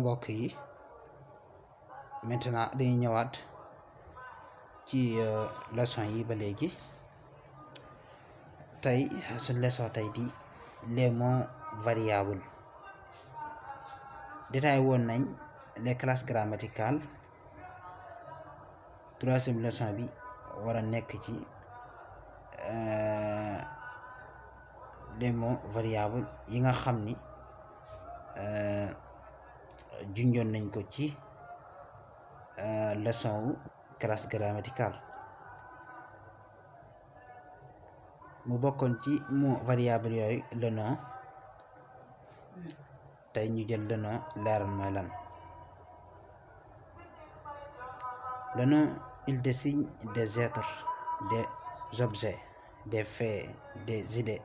mbokk yi maintenant dañuy ñëwaat ci leçon yi ba léegi tey suñ leçon tey di les mots variables détaillé woon nañ les classes grammaticales troisième leçon bi war a nekk ci les mots variables yi nga xam ni junjoon nañ ko ci leçon wu classe grammaticale mu bokkoon ci mot variable yooyu le nom tey ñu jël le nom leeral mooy lan. Le nom il désigne des êtres, des objets, des faits, des idées.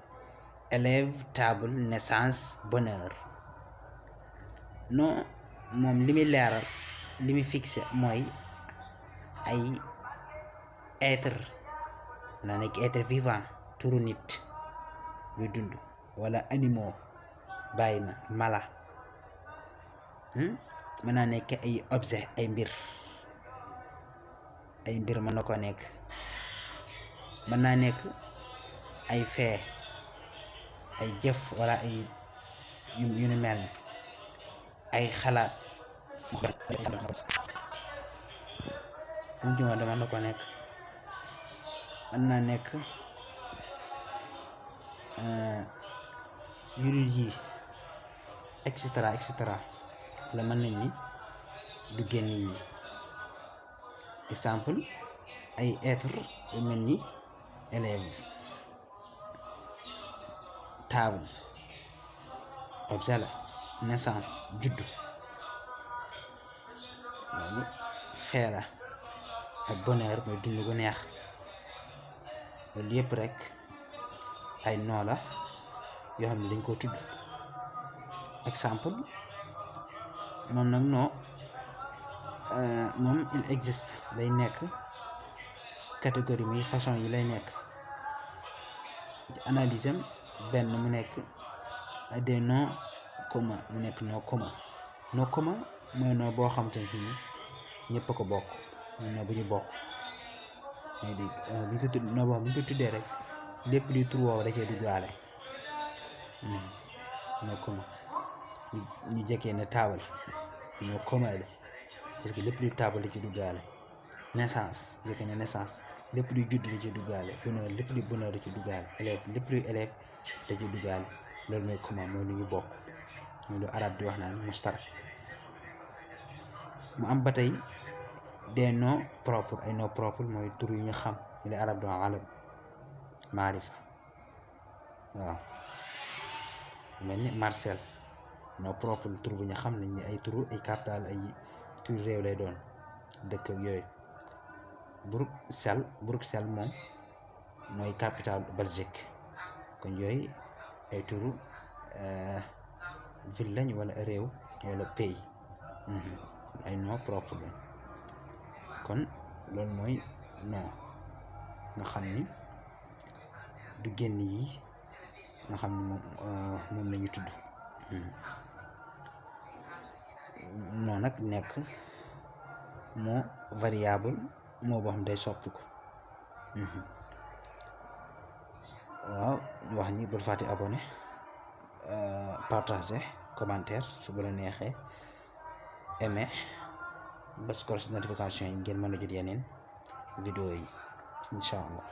Élève, table, naissance, bonheur. Non moom li muy leeral li muy fixé mooy ay être na nekk être vivant turu nit buy dund wala animaux bàyyi ma mala mën naa nekk ay objet ay mbir mën na ko nekk mën naa nekk ay fait ay jëf wala ay yu ni mel ni ay xalaat mën na ko nekk mën naa nekk yu dul yi et cetera wala mën nañ ni du génn yi exemple ay être yu mel ni élève table objet la naissance juddu loolu fee la ak bonheur mooy dund gu neex loolu yëpp rek ay noo la yoo xam ne dañ ko tudd exemple moom nag noo moom il existe day nekk catégorie mi façon yi lay nekk ci analyse am benn mu nekk des noms communs mu nekk nom commun mooy noo boo xam te ni ñëpp a ko bokk mooy noo bu ñu bokk mooy dégg bu ñu ko tudd noo boo bu ñu ko tuddee rek lépp luy tur woowu da cee duggaale nom commun ñu jekkee ne taabal nom commun la parce que lépp luy taabal da ci duggaale naissance jekkee ne naissance lépp luy judd da ci duggaale bonheur lépp luy bonheur da ci duggaale élève lépp luy élève da ci duggaale loolu mooy commun mooy lu ñu bokk mooy lu arab di wax naan mustarak mu am ba tey des noms propres ay noms propres mooy tur yu ñu xam ñu la arab di wax alam maarifa waaw mel ni Marcel nom propre tur bu ñu xam lañ ni ay turu ay capital ay tur réew lay doon dëkk ak yooyu Bruxelles moom mooy capitale Belgique kon yooyu ay turu ville lañ wala réew wala pays ay nom propre lañ kon loolu mooy nom nga xam ni du génn yi nga xam ni moom la ñu tudd non nag nekk mot variable moo boo xam day soppiku waaw ñu wax ni bul fàtte abonné partager commentaire su bu la neexee aimé bës ko ci notification yi ngeen mën a jot yeneen vidéo yi incha allah